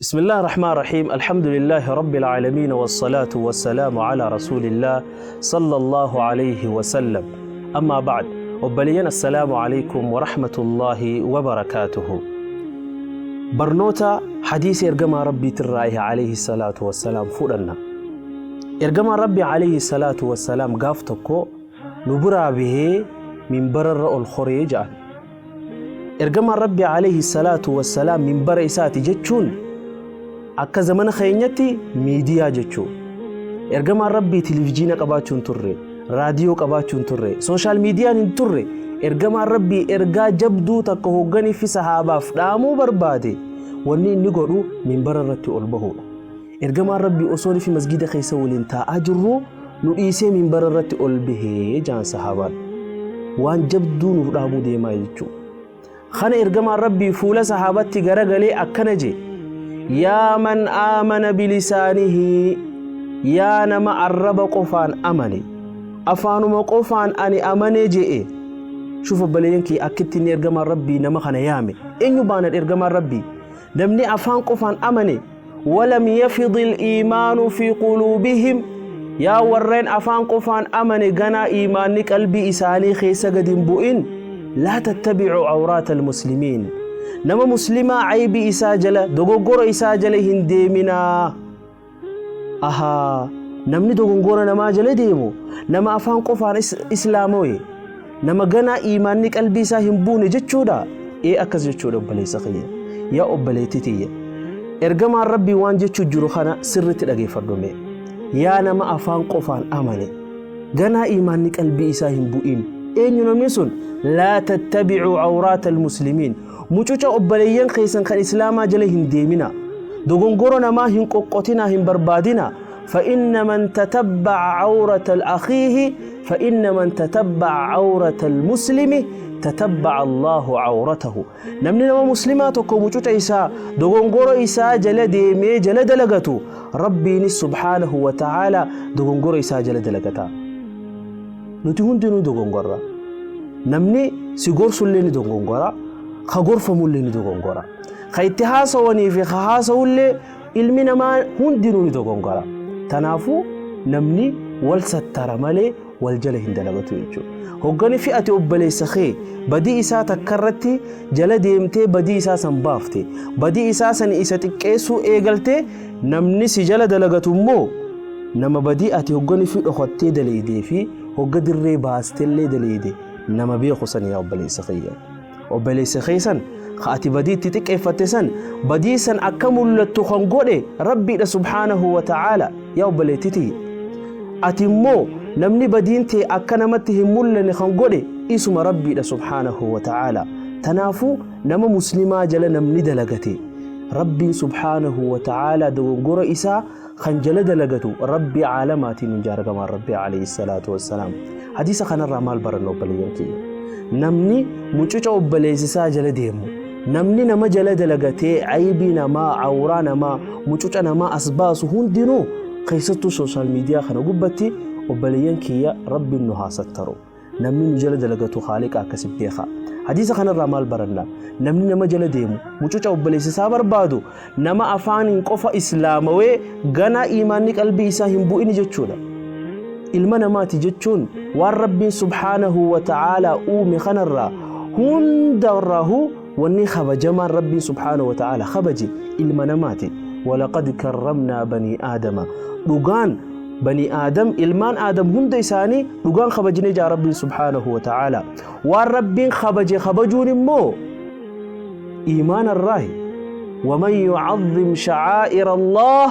بسم الله الرحمن الرحيم، الحمد لله رب العالمين، والصلاة والسلام على رسول الله صلى الله عليه وسلم. أما بعد، obboleeyyan، السلام عليكم ورحمة الله وبركاته. Barnoota hadiisa ergamaa Rabbiitirraahi عليه الصلاة والسلام fudhanna. Ergamaan Rabbii عليه الصلاة والسلام gaaf tokko nu biraa bahee minbararra ol koree ja'an. Ergamaan Rabbii عليه الصلاة والسلام minbara isaati jechuun akka zamana keenyatti miidiyaa jechuu. Ergamaan Rabbii televizyiina qabaachuu hin turre, raadiyoo qabaachuu hin turre, social miidiyaan hin turre. Ergamaan Rabbii ergaa jabduu takka hoogganii fi sahaabaaf dhaamuu barbaade, wanni inni godhu minbara irratti ol bahuudha. Ergamaan Rabbii osoo fi masgida keessa waliin taa'aa jirru nu dhiisee minbara irratti ol bahee jaan sahaabaan. Waan jabduu nuuf dhaamuu deemaa jechuudha. Kana ergamaan Rabbii fuula sahaabatti garagalee akkana jee: "Yaa man aamana bilisaanihi, yaa nama arraba qofaan amane, afaanuma qofaan ani amane je'e." Shuuf obboleeyyan kee, akkitti inni ergamaan Rabbii nama kana yaame. Eenyu baanadha ergamaan Rabbii? Namni afaan qofaan amane. "ولم يفض الإيمان في قلوبهم", yaa warreen afaan qofaan amane, ganaa iimaanni qalbii isaanii keessa gad hin bu'in, "لا تتبعوا عورات المسلمين", nama muslimaa aybii isaa jala, dogoggora isaa jala hin deeminaa. Ahaa, namni dogoggora namaa jala deemu nama afaan qofaan islaamawe, nama ganaa iimaanni qalbii isaa hin buune jechuudha. Ee, akkas jechuudha. Obboleessa kiyya, yaa obboleettii tiyya, ergamaan Rabbii waan jechuu jiru kana sirritti dhageeffadhume. Yaa nama afaan qofaan amane, ganaa iimaanni qalbii isaa hin bu'in, eenyu namni sun? "لا تتبعوا عورات المسلمين", mucuca obboleeyyan keessan kan islaamaa jala hin deemina, dogongoro namaa hin qoqqotinaa, hin barbaadina. فإن من تتبع عورة أخيه، فإن من تتبع عورة المسلم تتبع الله عورته. Namni nama muslimaa tokko mucuca isaa, dogongoro isaa jala deemee jala dalagatu, Rabbiinis سبحانه وتعالى dogongoro isaa jala dalagata. Nuti hundinuu dogongorra. Namni si gorsullee ni dogongora, ka gorfamullee ni dogongora, ka itti haasawanii fi ka haasawullee, ilmi namaa hundinuu ni dogongora. Tanaafuu namni wal sattara malee wal jala hin dalagatu jechuudha. Hoggani fi ati obboleessa kee badii isaa takka irratti jala deemtee badii isaa san baafte, badii isaa san isa xiqqeessuu eegalte, namni si jala dalagatu immoo nama badii ati hoggani fi dhokattee daleedee fi hogga dirree baastellee daleede nama beeku san. Yaa obboleessa kiyya, obboleessa keessan ka ati badii itti xiqqeeffatte san, badii san akka mul'attu kan godhe Rabbiidha سبحانه وتعالى. Yaa obboleettiti, ati immoo namni badiin tee akka namatti hin mul'anne kan godhe isuma Rabbiidha سبحانه وتعالى. Tanaafuu nama muslimaa jala namni dalagate, Rabbiin سبحانه وتعالى dogongora isaa kan jala dalagatu Rabbii caalamaatiin hin jaargamaan Rabbii عليه الصلاة والسلام. Hadiisa kanarraa maal barannu, obboleeyyan kiyya? Namni mucuca obboleessisaa jala deemu, namni nama jala dalagatee aybii namaa, awraa namaa, mucuca namaa as baasu hundinuu, keessattuu social media kana gubbatti, obboleeyyan kiyya, Rabbiin nu haa sattaru. Namni nu jala dalagatu Haaliqa akkasi beeka. Hadiisa kanarraa maal baranna? Namni nama jala deemu, mucuca obboleessisaa barbaadu, nama afaaniin qofa islaamawee ganaa iimaanni qalbii isaa hin bu'ini jechuudha. Ilma namaati jechuun waan Rabbiin سبحانه وتعالى uume kanarraa hundarraahu wanni kabajamaan Rabbiin سبحانه وتعالى kabaje ilma namaati. ولقد كرمنا بني آدم. Dhugaan bani Aadam, ilmaan Aadam hunda isaanii dhugaan kabajne jaa Rabbiin سبحانه وتعالى. Waan Rabbiin kabaje kabajuun immoo iimaanarraahi. ومن يعظم شعائر الله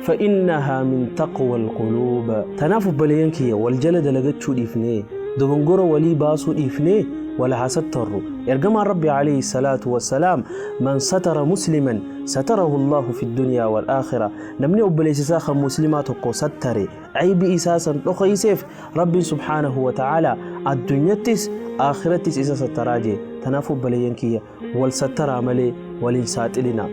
فإنها من تقوى القلوب. Tanaaf obboleeyyan kiyya, wal jala dalagachuu dhiifnee, dogongora walii baasuu dhiifnee, wala hasattarru. Ergamaan Rabbi عليه الصلاة والسلام: "من ستر مسلما ستره الله في الدنيا والآخرة." Namni obboleessa isaa kan muslimaa tokko sattare, aybii isaa san dhokayseef, Rabbiin سبحانه وتعالى addunyattis aakhirattis isa sattaraa jee. Tanaaf obboleeyyan kiyya, wal sattaraa malee waliin saaxilina.